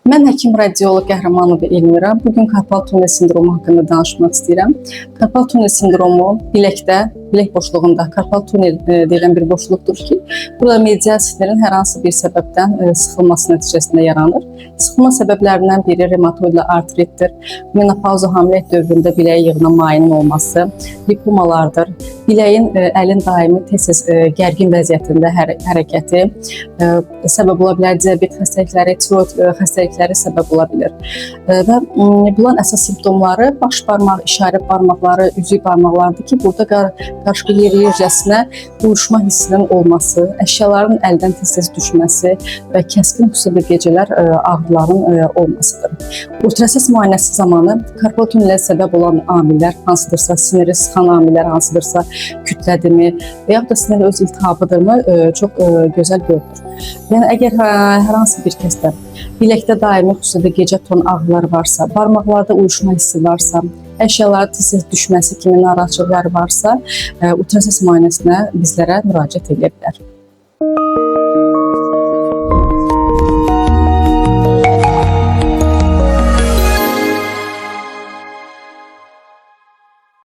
Mən həkim radioloq Qəhrəmanova Elmira. Bu gün karpal tunel sindromu haqqında danışmaq istəyirəm. Karpal tunel sindromu biləkdə, bilək boşluğunda karpal tunel deyilən bir boşluqdur ki, burada medial sinirin hər hansı bir səbəbdən sıxılması nəticəsində yaranır. Sıxılma səbəblərindən biri revmatoidli artritdir, menopauza hamiləlik dövründə biləyə yığılan mayenin olması, lipomalardır, biləyin, əlin daimi tez-tez gərgin vəziyyətində hərəkəti səbəb ola bilər, diabet xəstəlikləri, tiroid xəstəlikləri səbəb ola bilər. Və bunların əsas simptomları baş barmaq, işarə barmaqları, üzük barmaqlarıdır ki, burada qarışqı yeriyircəsinə uyuşma hissinin olması, əşyaların əldən tez-tez düşməsi və kəskin xüsusilə gecələr ağrıların olmasıdır. Ultrasəs müayinəsi zamanı karpal tunelə səbəb olan amillər hansıdırsa, siniri sıxan amillər hansıdırsa, kütlədimi və yaxud da sinirin öz iltihabıdırmı, çox gözəl görünür. Yəni əgər hər hansı bir kəsdə biləkdə daimi xüsusilə gecə ton ağrılar varsa, barmaqlarda uyuşma hissi varsa, əşyaların tez-tez düşməsi kimi narahatçılıqlar varsa, ultrasəs müayinəsinə bizlərə müraciət edə bilər.